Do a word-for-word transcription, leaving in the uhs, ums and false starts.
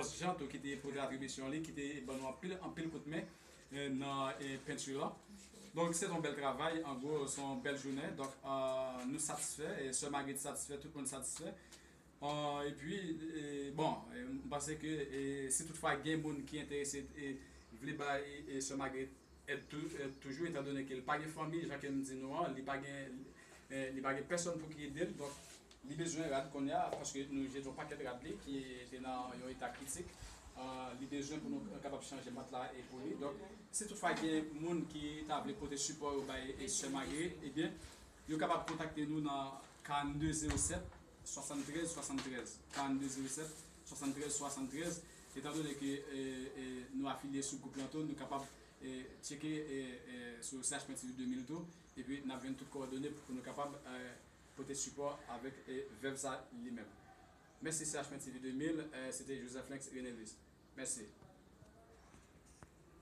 Jean tou ki te pote atribisyon li, ki te ban nou anpil, anpil kout men eh, nan eh, penti la. Donk, se yon bèl travay, an gwo, se yon bèl jounen. Donk, eh, nou satisfè, eh, sè Magrit satisfè, tout moun satisfè. Eh, epi, eh, bon, eh, m panse ke eh, si toutfwa gen moun ki enterese, eh, vle bay eh, sè Magrit èd tou, eh, toujou, etan done ke l pa gen fanmi, jan ke m di nou an, li pa gen, eh, li pa gen pèsonn pou ki ede l. Donk, li bezwen rad kounye a, paske nou jete yon pakèt rad li ki te nan yon eta kritik. Ah, li bezwen pou nou kapab chanje matla e pou li. Donk, si toutfwa gen moun ki ta vle pote sipò yo bay e sè Magrit, ebyen, yo kapab kontakte nou nan karannde zewo sèt swasanntrèz swasanntrèz, karannde zewo sèt swasanntrèz swasanntrèz. Etan done ke eh, eh, nou afilye sou gwoup lan tou, nou kapab eh, tcheke eh, eh, sou C H P N T V de mil tou, epi n ap jwenn tout kowòdone pou nou kapab eh, pote sipò avèk eh, vèv sa li menm. Mèsi C H P N T V de mil, eh, se te Joseph Lenx René Louis. Mèsi.